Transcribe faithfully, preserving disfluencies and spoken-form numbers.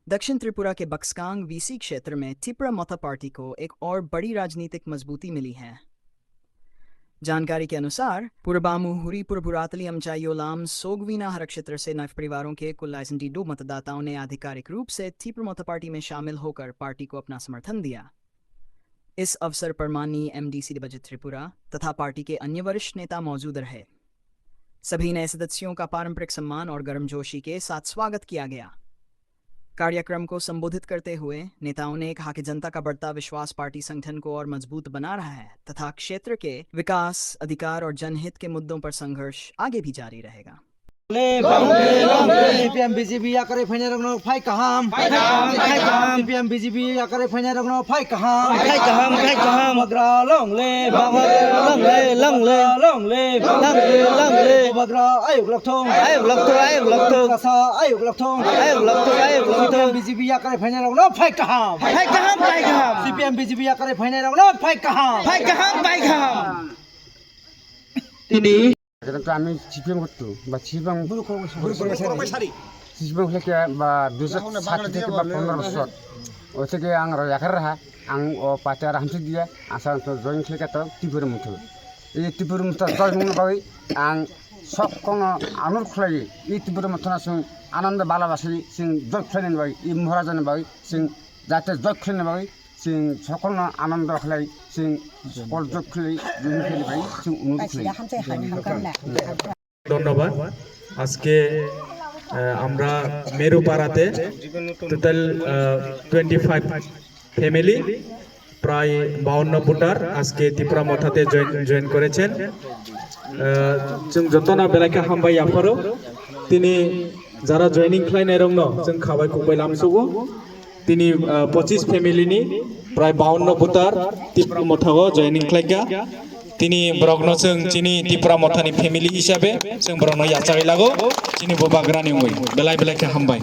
दक्षिण त्रिपुरा के बक्सकांग वीसी क्षेत्र में तिपरा मोथा पार्टी को एक और बड़ी राजनीतिक मजबूती मिली है। जानकारी के अनुसार, पुरबामू हुरी पुरभुरातली अमचायोलाम सोगवीना हर क्षेत्र से नव परिवारों के कुल लाइसेंस दो मतदाताओं ने आधिकारिक रूप से तिपरा मोथा पार्टी में शामिल होकर पार्टी को अपना समर्थन दिया। इस अवसर पर माननीय एमडीसी बजट त्रिपुरा तथा पार्टी के अन्य वरिष्ठ नेता मौजूद रहे। सभी नए सदस्यों का पारंपरिक सम्मान और गर्मजोशी के साथ स्वागत किया गया। कार्यक्रम को संबोधित करते हुए नेताओं ने कहा कि जनता का बढ़ता विश्वास पार्टी संगठन को और मजबूत बना रहा है तथा क्षेत्र के विकास, अधिकार और जनहित के मुद्दों पर संघर्ष आगे भी जारी रहेगा। Longle, longle, longle. C P M B J P yakarwi phainairokno phai kaham. Phai kaham, phai kaham. C P M B J P yakarwi phainairokno phai kaham. Phai kaham, phai kaham. Bubagra longle. Bubagra longle, longle. Bubagra longle. Longle, longle. Bubagra ayuk lokthung. Ayuk lokthung, ayuk lokthung. Kasa ayuk lokthung. Ayuk lokthung, ayuk lokthung. C P M B J P yakarwi phainairokno phai kaham. Phai kaham, phai kaham. C P M B J P yakarwi phainairokno phai kaham. Phai kaham, phai kaham. Tini. Ekhane to ami C P M korto, ba C P M, C P M khlai khe ba dui hajar sat theke ba pondro bosor. O theke ang rw yakhar raha, ang o party aro hamsik diya, asa to join khlai khe to Tipra Motha. E Tipra Motha join wngna bagwi ang sok kono anur khlai, e Tipra Motha no chwng anando bala basi chwng join khlaina bagwi, e Maharaja ni bagwi chwng jate join khlaina bagwi. Chwng sokolno anando khlai, chwng sokol jok khlai, jok khlai bai, chwng unnoti khlai. ধন্যবাদ। আজকে আহ, আমরা মেরুপাড়াতে total twenty five family, প্রায় বাউন্ন ভোটার আজকে তিপ্রা মথাতে join join করেছেন। আহ, chwng jotono belai khe hambai yapharo, tini jara joining khlainairokno chwng khabai khukbai lamsugo. Tini, ah, pochis family ni prai bawanno voter Tipra Motha o joining khlaikha. Tini borokno chwng chini Tipra Motha ni family hisabe chwng borokno yachagwi lago. Chini bubagra ni wngwi belai belai khe hambai.